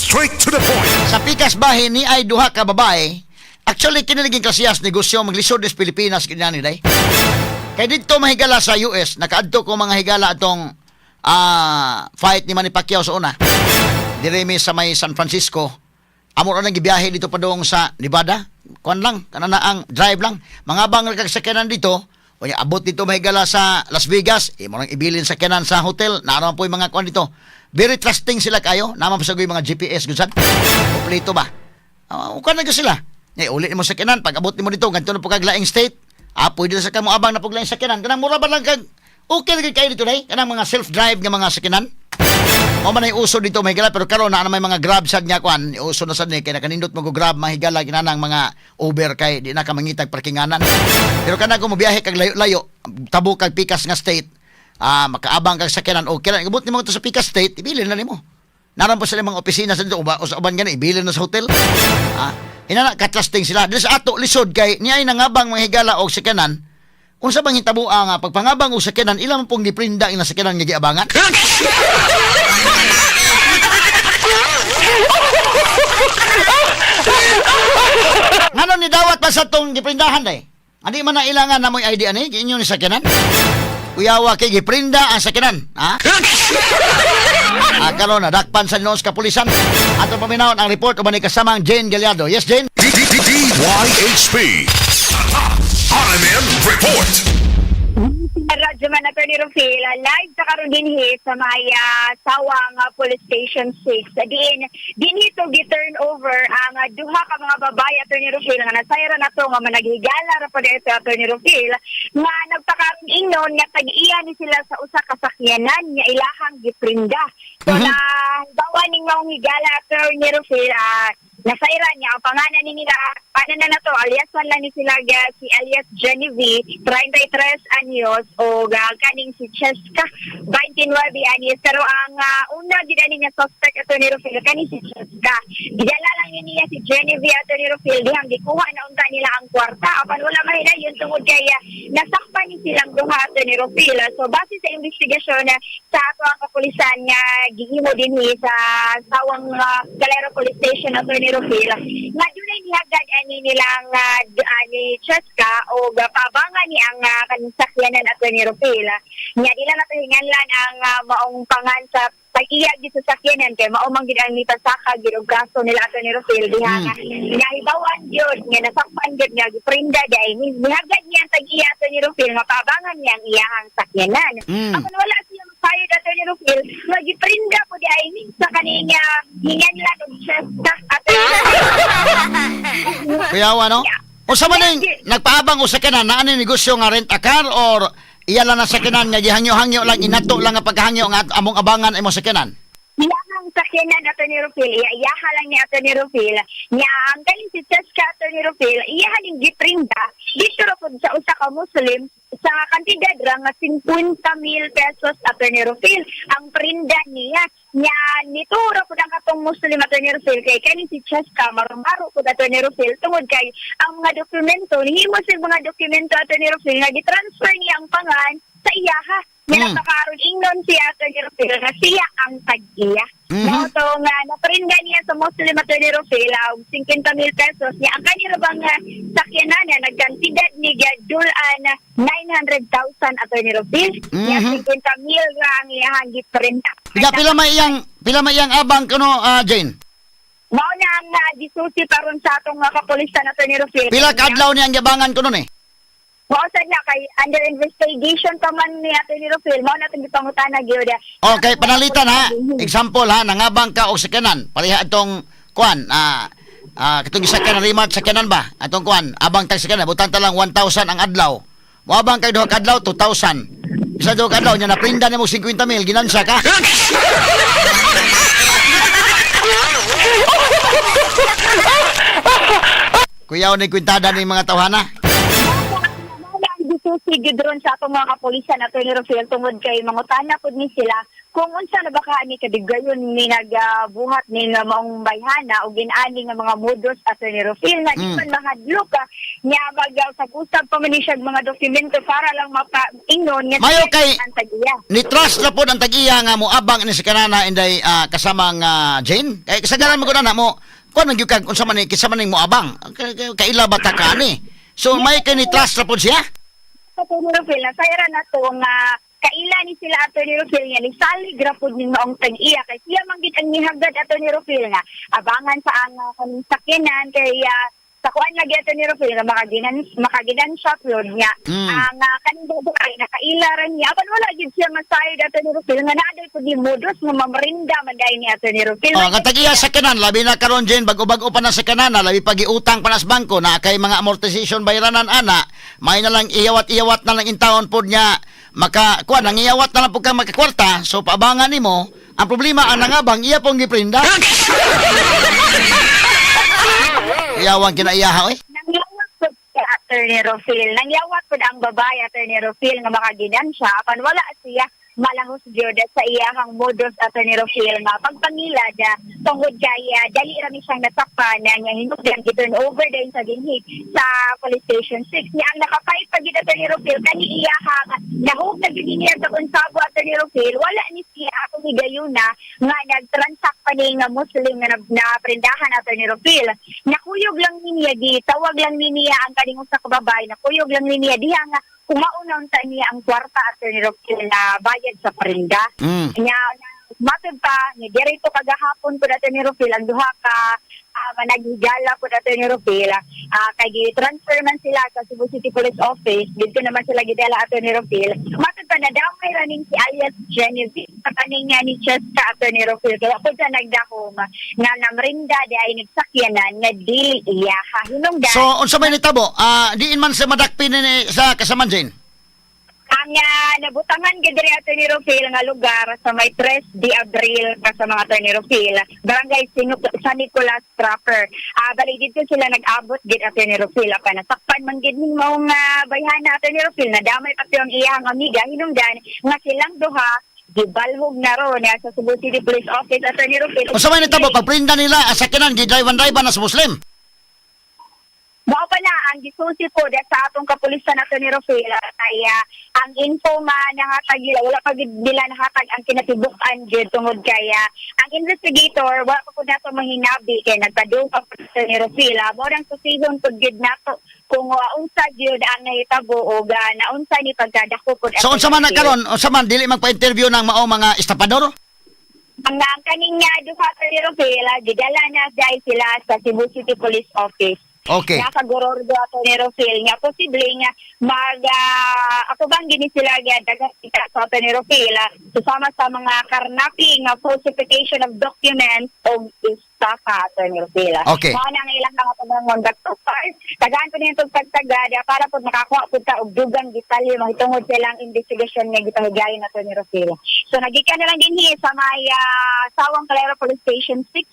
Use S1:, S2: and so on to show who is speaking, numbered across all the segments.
S1: Straight to the point.
S2: Sa pikas bahin ni ay duha ka babae. Actually, kini naging klasiyas negosyo maglisod sa Pilipinas ganyan ni day. Kay didto mahigala sa US, nakaadto ko mga higala atong fight ni Manny Pacquiao sa una. Dire mi sa may San Francisco. Amo ra nang gibiyahe dito padung sa Nevada. Kuan lang, kana na ang drive lang. Mga bang kag sakyanan dito, unya abot dito mahigala sa Las Vegas, imo nang ibilin sakyanan sa hotel, naa po yung mga kuan dito. Very trusting sila kayo, naman pa sa mga GPS gud sad. Kompleto ba? Kuan na gyud sila. Eh, uli nimo sakyanan, pag abot nimo dito, ganito na po kag laing state. Pwede na sa kamo abang na pug laing sakyanan. Kanang mura ba lang kag okay na gyud kayo dito day? Kanang mga self-drive nga mga sakyanan. Mao man ay uso dito mahigala, pero karon na may mga Grab sad nga kuan, uso na sad ni kay nakanindot mo go Grab mahigala kinanang mga Uber kay di na ka mangitag parkinganan. Pero kana kung mobiyahe kag layo-layo, tabo kag pikas nga state, makaabang kag sakyanan, okay lang. Ibot nimo to sa pikas state, ibilin na nimo. Naran po sila mga opisina sa dito, uba, sa uban gani, ibilin na sa hotel. Inana ka-trusting sila. Dili sa ato lisod kay niya ay nangabang mga higala og sakyanan. Unsa bang hitabo ang pagpangabang og sakyanan, ilang pong giprinda ang sakyanan nga giabangan? Ngano ni dawat pa sa tong giprindahan day? Andi man na ilangan na mo'y ID ani, inyo ni sakyanan. Kuyawa kay giprinda ang sakyanan, ha? Karon na dakpan sa noos kapulisan. Ato paminawon ang report uban ni kasamang Jane Gallardo. Yes, Jane.
S1: DYHP. RMN Report.
S3: Radyo man, Attorney Rufil, live sa karon dinhi sa may Sawang Police Station 6. Diin dinhi to gi-turn over ang duha ka mga babae, Attorney Rufil, nga nasayra na to nga managhigala ra pod ito, Attorney Rufil, nga nagpakaron ingnon nga tag-iya ni sila sa usa ka sakyanan nga ilahang giprinda. So na bawa ning maong higala, Attorney Rufil, nasayra niya ang pangalan ni nila, paano na to, aliasan lang ni sila ga, si alias Genevieve, 33 anyos, o kaning si Cheska, 29 anyos. Pero ang una gid ani nga suspect, Attorney Rufil, kaning si Cheska. Gidala lang yun niya si Genevieve, Attorney Rufil, dihang gikuha na unta nila ang kwarta. Apan wala mahilayon tungod kay nasakpan ni silang duha, Attorney Rufil. So base sa investigasyon sa ato ang kapulisan nga gihimo dinhi sa Sawang Galero Police Station, Attorney Rufil, nga dunay nihagad ani nilang ani Cheska o pabangan ni ang kaning sakyanan, Attorney Rufil. Nya dila na hinganlan ang maong pangan sa pag-iya gid sa sakyanan kay mao man gid ang nipasaka gid og kaso nila, Attorney Rufil, diha nga nahibawan gyud nga nasakpan gyud nga giprinda dai nihagad niya ang tag-iya, Attorney Rufil, nga pabangan niya ang iyahang sakyanan. Apan wala siya masayod, Attorney Rufil, nga giprinda po di ay sa kaning hinganlan og Cheska, Attorney Rufil.
S2: Kuyawa, no? Unsa man ning nagpaabang og sakyanan, naa ni negosyo nga rent a car or iya lang na sakyanan nga gihangyo-hangyo lang, inato lang nga pagkahangyo nga among abangan imong sakyanan?
S3: Iyahang sakyanan, Attorney Rufil, iya iyaha lang ni Attorney Rufil. Nya ang galing si Cheska, Attorney Rufil, iyaha ning giprinda dito ra pud sa usa ka Muslim sa kantidad ra nga 50 mil pesos, Attorney Rufil, ang prinda niya. Nya nito ra pud ang katong Muslim, Attorney Rufil, kay kaning si Cheska marumaro pud, Attorney Rufil, tungod kay ang mga dokumento nihimo sa mga dokumento, Attorney Rufil, nga gitransfer niya ang pangan sa iyaha. Nga napakaron ingnon si Attorney Rufil nga siya ang tag-iya. Mao to nga naprinda niya sa Muslim, Attorney Rufil, og 50 mil pesos. Niya ang kanila bang sakyanan niya nagkantidad ni Gadulan 900,000, Attorney Rufil. Niya 50 mil ra ang iyahang giprinda.
S2: Pila may iyang abang kuno, Jane?
S3: Mao na ang gisusi paron sa atong kapulisan, Attorney Rufil.
S2: Pila ka adlaw niya ang giabangan kuno ni?
S3: Mao sad na kay under investigation pa man ni Attorney Rufil, mao na itong gipangutana gyud.
S2: Okay, panalitan ha. Example ha, nangabang ka og sakyanan. Pareha atong kuan, katong sakyanan remark sakyanan ba? Atong kuan, abang tag sakyanan, butan ta lang 1,000 ang adlaw. Moabang kay duha ka adlaw 2,000. Isa duha ka adlaw nya naprinda nimo 50 mil, ginansya ka. Kuyaw ni kwintada ni mga tawhana.
S3: Gisusi gyud ron sa atong mga kapulisan, Attorney Rufil, tungod kay mangutana pud ni sila Kung unsa na baka ani kadigayon ni nagabuhat ni nga maong bayhana o ginani nga mga modus, Attorney Rufil, nga di man mahadlok ka nya mag-usab pa man ni siya mga dokumento para lang mapaingon nga
S2: Mayo
S3: siya ang tag-iya.
S2: Ni trust na pod ang tag-iya nga moabang ni si kanana, inday, kasamang Jane. Kay kasagaran mo ko na mo kuan man gyud kag unsa man ni kinsa man ning moabang. Kaila ba ta kani? So may kay ni trust na pod siya.
S3: Attorney Rufil, nasayra na to nga kaila ni sila, Attorney Rufil, nga ni salig ra pud ning maong tag-iya kay siya man gid ang nihagad, Attorney Rufil, nga abangan sa ang kaning sakyanan kay sa kuan lagi, Attorney Rufil, nga makaginan siya yun nga ang kaning babae nakaila ra niya apan wala gid siya masayod, Attorney Rufil, nga naa pud ni modus nga mamarinda man dai ni Attorney Rufil.
S2: Oh, ang tag-iya sa kanan, labi na karon, Jane, bago-bago pa na sa kanana, labi pag iutang pa na sa bangko na kay mga amortization bayranan ana, may na lang iyawat-iyawat na lang intawon pod niya maka kuan ang iyawat na lang pud kang makakwarta, so paabangan nimo. Ang problema, ang nangabang iya pong giprinda. Iyawang kinaiyaha oy.
S3: Nangyawat po si Attorney Rofil. Nangyawat po ang babae, Attorney Rofil, nga makaginan siya. Apan wala siya malahos gyud sa iyahang modus, Attorney Rofil, nga pagpangilad tungod kay dali rami siyang natakpan na nga hinugdan gi-turn over din sa dinhi sa Police Station 6 niya. Ang nakapait pa gid, Attorney Rofil, kani iyahang nahug na gid niya sa konsabo, Attorney Rofil, wala ni siya akong higayuna nga nagtransact pa ni nga Muslim nga naprendahan, Attorney Rofil. Nakuyog lang ni niya, gi tawag lang ni niya ang kaning usa ka babae, nakuyog lang ni niya diha nga kumauna unta niya ang kwarta, Attorney Rofil, na bayad sa parinda. Nya matod pa ni dirito kagahapon po, Attorney Rufil, ang duha ka naghigala po, Attorney Rufil, kay gi-transfer man sila sa Cebu City Police Office. Dito naman sila gidala, Attorney Rufil. Matod pa nadamay ra ning si alias Genevieve sa kaning nga ni Cheska, Attorney Rufil, kaya po siya nagdahom nga namrinda di ay nagsakyanan nga dili iya hinungdan.
S2: So unsa may nitabo? Diin man sa madakpi ni sa kasaman, Jane?
S3: Ang nabutangan gid diri, Attorney Rufil, nga lugar sa may 3 de Abril pa sa mga, Attorney Rufil, Barangay San Nicolas proper. Bali dito sila nag-abot gid, Attorney Rufil, apan nasakpan man gid ning maong bayhana, Attorney Rufil. Nadamay pati ang iyang amiga hinungdan nga silang duha gibalhog na ron sa Cebu City Police Office, Attorney Rufil.
S2: Unsa may nitabo pagprinda nila ang sakyanan, gi-drive na sa Muslim?
S3: Mao pa na ang gisusi po sa atong kapulisan, Attorney Rufil, ay ang info nga nahatag nila, wala pa gid nila nahatag ang kinatibuk-an jud tungod kay ang investigator wala pa pud nato mahinabi kay nagpadung pa po, Attorney Rufil. Mao nang susihon pud gid nato kung unsa gyud ang nahitabo o naunsa ni pagkadako pud.
S2: So unsa man na
S3: Attorney Rufil.
S2: karon, unsa man dili magpa-interview ng mao mga estapador?
S3: Ang kaning nga duha, Attorney Rufil, gidala na dahil sila sa Cebu City Police Office. Nasa Gorordo, Attorney Rufil, nga posible nga mag ako bang gini sila nga daghang kita sa Attorney Rufil, susama sa mga carnapping, nga falsification of documents o estafa, Attorney Rufil. Mao na ang ilang mga pabangon, but so far tagaan po niya itong pagtagad para po makakuha po ta og dugang detalye mahitungod sa ilang investigasyon nga gipahigayon, Attorney Rufil. So nagikan na lang dinhi sa may Sawang Calero Police Station 6.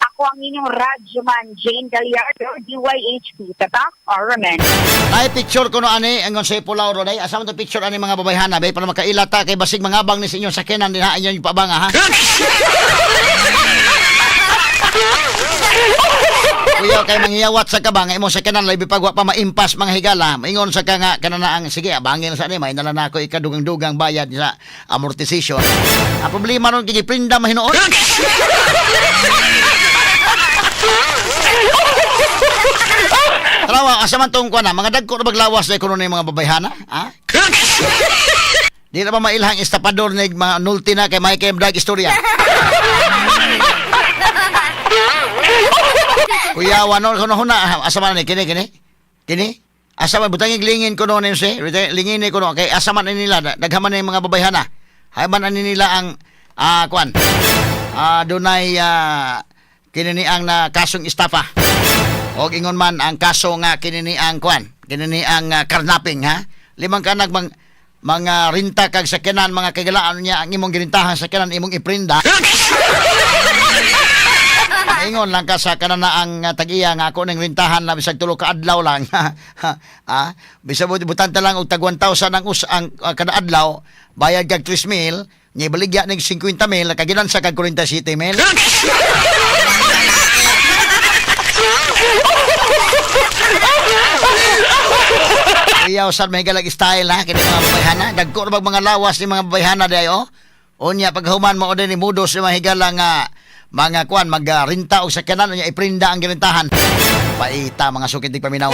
S3: Ako ang inyong radyoman, Jane Gallardo, DYHP, Tatak, Aramen.
S2: Ay picture ko no ani ang sa Pulaw ro day. Asa man to picture ani mga babayhana bay para makaila ta kay basig mangabang ni sa inyong sakyanan dinha inyong paabanga ha. Kuya kay mangyawat sa kabang imong sakyanan labi pagwa pa maimpas mga higala. Maingon sa ka nga kanana ang sige abangin sa ani may nala na ako ikadugang-dugang bayad sa amortization. Ang problema ron kay giprinda mahinuon. Tarawa, asa man tong kuan na, mga dagko na baglawas na kuno ni mga babayhana, ha? Di na ba mailhang estapador ni mga nulti na kay Michael Drag istorya? Kuya, wanon kuno huna, asa man ni kini kini? Kini? Asa man butang lingin kuno ni si, lingin ni kuno kay asa man ni nila daghaman ni mga babayhana. Hay man ani nila ang kuan. Dunay kini ni ang na kasong estafa. Og ingon man ang kaso nga kini ni ang kuan, kini ni ang carnapping ha. Limang kanag mang mga rinta kag sakyanan mga kagalaan niya ang imong girintahan sakyanan imong iprinda. Ingon lang ka sa kanana ang tag-iya nga ako ning rintahan na bisag tulo ka adlaw lang. Bisag butanta lang og tag 1,000 ang kada adlaw, bayad kag 3,000. Nya ibaligya nig 50 mil, kagilan sa kag 47 mil. Iyaw sad may galag style ha kini mga babayhana. Dagko ra bag mga lawas ni mga babayhana day oh. Unya paghuman mo ni mudos ni mga higala nga mga kuan magrinta og sakyanan, unya iprinda ang girintahan. Paita mga sukit paminaw.